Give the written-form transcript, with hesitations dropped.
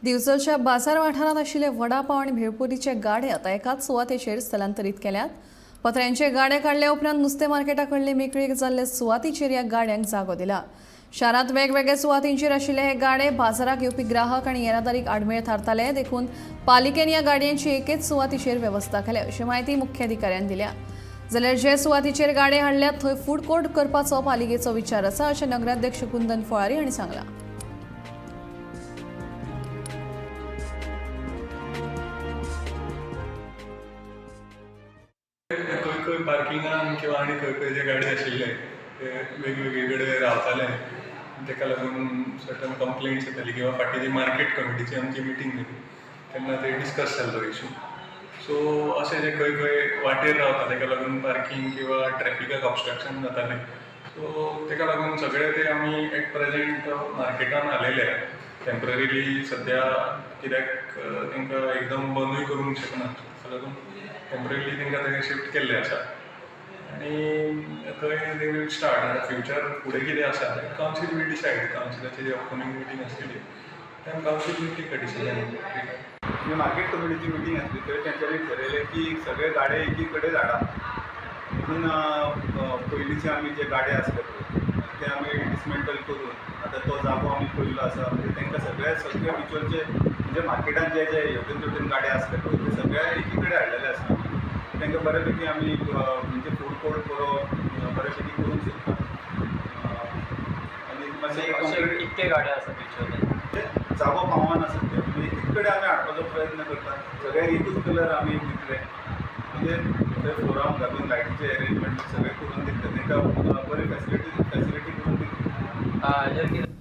दिवचलच्या बाजार वाठारांत आशिल्ले वडापाव आनी भेळपुरीचे गाडे आतां एकाच सुवातेचेर स्थलांतरीत केल्यात. पत्र्यांचे गाडे काडल्या उपरांत नुस्तें मार्केटा कडले मेकळीक जाल्ले सुवातीचेर ह्या गाड्यांक जागो दिला. शारांत वेगवेगळ्या सुवातींचेर आशिल्ले हे गाडे बाजाराक येवपी ग्राहक आनी येरादारीक आडमेळ थारताले, देखून पालिकेन ह्या गाडयांची एकेच सुवातीचेर वेवस्था केल्या अशी म्हायती मुख्याधिकाऱ्यान दिल्या. जाल्यार जे सुवातीचेर गाडे हाडल्यात थंय फूड कोर्ट करपाचो पालिकेचो विचार आसा अशें नगराध्यक्ष कुंदन फळारी हांणी सांगलां. खंय खंय पार्किंगान किंवा आनी खंय खंय जे गाडी आशिल्ले ते वेगवेगळे कडेन रावताले, ताका लागून सर्टन कंप्लेंट्स येताली किंवा फाटीं जी मार्केट कमिटीची आमची मिटींग जाली तेन्ना ते डिस्कस जाल्लो इशू. सो अशें जे खंय खंय वाटेर रावता ताका लागून पार्कींग किंवा ट्रॅफिकाक ऑबस्ट्रक्शन जातालें. सो ताका लागून सगळे ते आमी एट प्रेजेंट मार्केटान हालयले टेम्पररीली सद्या, कित्याक तांकां एकदम बंदूय करूंक शकना. ताका लागून टेम्पररीली तांकां थंय शिफ्ट केल्लें आसा आनी थंय they will start. आनी फ्युचर फुडें कितें आसा तें council will decide. कावन्सिलाची ji upcoming meeting आसतली तेन्ना council will take a decision. म्हणजे मार्केट कमिटीची मिटींग आसली थंय तेंच्यांनी ठरयलें की सगळे गाडे एकी कडेन हाडा म्हणून. पयलींचे आमी जे गाडे आसले पळय ते आमी डिसमेंटल करून आतां तो जागो आमी पयल्लो आसा. म्हणजे तांकां सगळे सगळे बिचोलचे, म्हणजे मार्केटान जे जे हेवटेन तेवटेन गाडे आसले पळय ते सगळे एकी कडेन हाडलेले आसा. तांकां बऱ्या पैकी आमी म्हणजे फूड कोर्ट बरो बऱ्या पैकी करूंक शकता आनी मातशें अशे कितके गाडे आसा बिचोले? जागो पावना सद्या, म्हणजे एक कडेन आमी हाडपाचो प्रयत्न करता. सगळ्यांक एकूच कलर आमी दितले, म्हणजे थंय फोराम घालून लायटीचे अरेंजमेंट सगळें करून दितले, तांकां बरी फॅसिलिटी करून दितले. हाजेर कितें